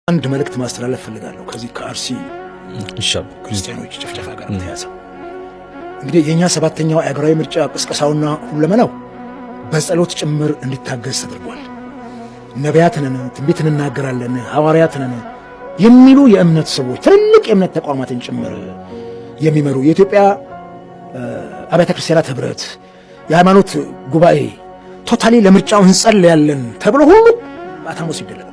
አንድ መልእክት ማስተላለፍ ፈልጋለሁ። ከዚህ ከአርሲ ክርስቲያኖች ጭፍጨፋ ጋር በተያያዘ እንግዲህ የእኛ ሰባተኛው አገራዊ ምርጫ ቅስቀሳውና ሁለመናው በጸሎት ጭምር እንዲታገዝ ተደርጓል። ነቢያት ነን፣ ትንቢት እንናገራለን፣ ሐዋርያት ነን የሚሉ የእምነት ሰዎች፣ ትልልቅ የእምነት ተቋማትን ጭምር የሚመሩ፣ የኢትዮጵያ አብያተ ክርስቲያናት ኅብረት፣ የሃይማኖት ጉባኤ totally ለምርጫው እንጸልያለን ተብሎ ሁሉ አታሞስ ይደለቅ።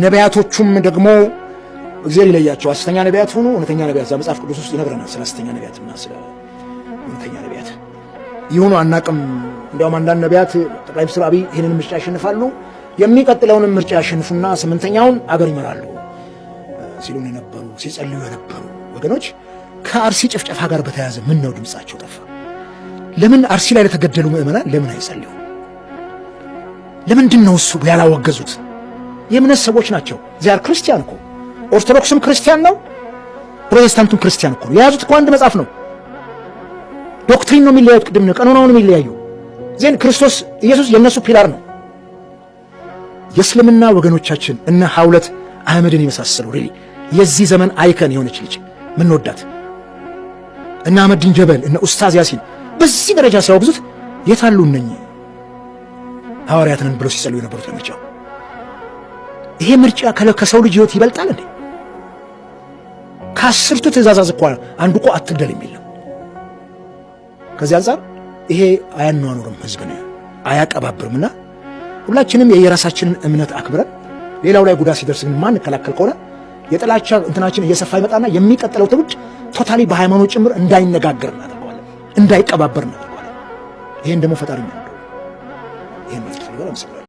ነቢያቶቹም ደግሞ እግዚአብሔር ይለያቸው። ሐሰተኛ ነቢያት ሆኑ እውነተኛ ነቢያት፣ እዛ መጽሐፍ ቅዱስ ውስጥ ይነግረናል ስለ ሐሰተኛ ነቢያትና ስለ እውነተኛ ነቢያት። ይሁኑ አናቅም። እንዲያውም አንዳንድ ነቢያት ጠቅላይ ሚኒስትር አብይ ይህንን ምርጫ ያሸንፋሉ፣ የሚቀጥለውንም ምርጫ ያሸንፉና ስምንተኛውን አገር ይመራሉ ሲሉን የነበሩ፣ ሲጸልዩ የነበሩ ወገኖች ከአርሲ ጭፍጨፋ ጋር በተያያዘ ምን ነው ድምፃቸው ጠፋ? ለምን አርሲ ላይ ለተገደሉ ምዕመናን ለምን አይጸልዩ? ለምንድን ነው እሱ ያላወገዙት? የእምነት ሰዎች ናቸው። They are ክርስቲያን እኮ። ኦርቶዶክስም ክርስቲያን ነው፣ ፕሮቴስታንቱም ክርስቲያን እኮ ነው። የያዙት እኮ አንድ መጽሐፍ ነው። Doctrine ነው የሚለያዩት። ቅድም ነው ቀኖናውን የሚለያዩ። Then ክርስቶስ ኢየሱስ የእነሱ pillar ነው። የእስልምና ወገኖቻችን እነ ሐውለት አህመድን የመሳሰሉ፣ really የዚህ ዘመን icon የሆነች ልጅ ምንወዳት፣ እነ አህመዲን ጀበል፣ እነ ኡስታዝ ያሲን በዚህ ደረጃ ሲያወግዙት የታሉ እነኚህ ሐዋርያት ነን ብለው ሲጸልዩ የነበሩት ለምርጫው? ይሄ ምርጫ ከሰው ልጅ ሕይወት ይበልጣል እንዴ? ከአስርቱ ትእዛዛት እኮ አንዱ እኮ አትግደል የሚል ነው። ከዚህ አንጻር ይሄ አያኗኑርም፣ ህዝብን አያቀባብርምና ሁላችንም የየራሳችንን እምነት አክብረን ሌላው ላይ ጉዳት ሲደርስ ግን ማንከላከል ከሆነ የጥላቻ እንትናችን እየሰፋ ይመጣና የሚቀጥለው ትውልድ totally በሃይማኖት ጭምር እንዳይነጋገር እናደርገዋለን፣ እንዳይቀባበር እናደርገዋለን። ይሄን ደግሞ ፈጣሪ ነው። ይሄን ማለት ፈልጋለሁ። አመሰግናለሁ።